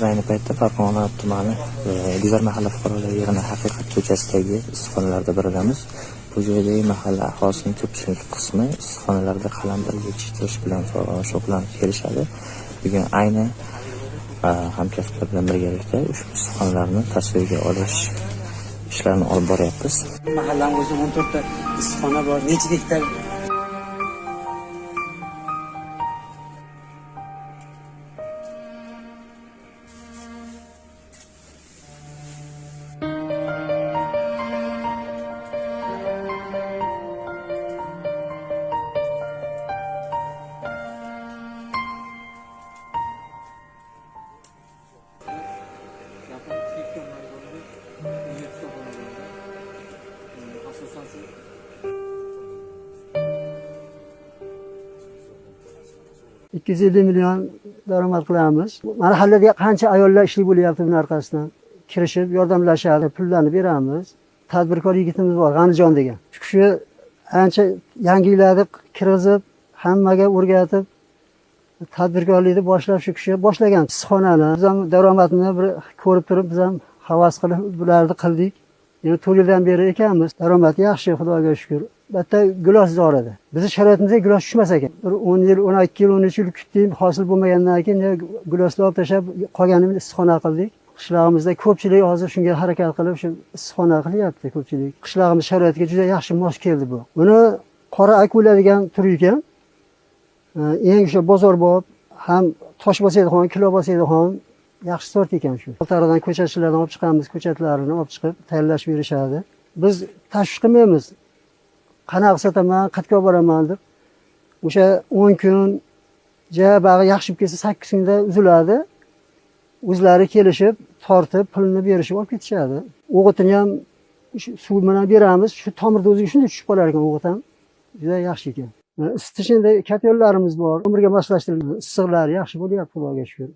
Biz ayni paytda Farg'ona tumani Guzar mahalla fuqarolar yig'ini Haqiqat ko'chasidagi issiqxonalarda biridamiz. Bu joydagi mahalla aholisining ko'pchilik qismi issiqxonalarda qalampir yetishtirish bilan shug'ullanib kelishadi. Bugun ayni hamkasblar bilan birgalikda ushbu issiqxonalarni tasvirga olish ishlarini olib boryapmiz. Mahallamiz o'zida 14 ta issiqxona bor. Necha gektar Asosan shu 250 million daromad qilamiz. Mahallada qancha ayollar ishli bo'lyapti buning orqasidan. Kirishib yordamlashadi, pullarni beramiz. Tadbirkor yigitimiz bor, G'anijon degan. Shu kishi ancha yangiliklarni kirgizib, hammaga o'rgatib, tadbirkorlikni boshlab shu kishi boshlagan issiqxonani. Biz ham daromadini bir ko'rib turib, biz ham havas qilib bularni qildik. Endi 4 yildan beri ekanmiz. Daromad yaxshi, Xudoga shukr. Bitta gilos zor edi. Bizni sharoitimizga gilos tushmas ekan. Bir 10 yil, 12 yil, 13 yil kutdik, hosil bo'lmagandan keyin gilosni olib tashlab, qolganini issiqxona qildik. Qishlog'imizda ko'pchilik hozir shunga harakat qilib, shu issiqxona qilyapti ko'pchilik. Qishlog'imiz sharoitiga juda yaxshi mos keldi bu. Buni qora akula degan tur ekan. Eng o'sha bozorbop, ham tosh bosadigan, kilo bosadigan yaxshi sort ekan shu. Oltaridan ko'chatchilardan olib chiqamiz, ko'chatlarini olib chiqib tayyorlashib berishadi. Biz tashvish qilmaymiz. Qanaqa sotaman, qayerga olib boraman deb. O'sha 10 kun ja bag'i yaxshi bo'lib kelsa 8 kunda uziladi. O'zlari kelishib, tortib, pulini berishib olib ketishadi. O'g'itini ham suv bilan beramiz. Shu tomirda o'ziga shunday tushib qolar ekan o'g'it ham. Juda yaxshi ekan. Isitish endi katta yo'llarimiz bor. Umrga moslashtirilgan issiqlari yaxshi bo'lyapti, Xudoga shukr.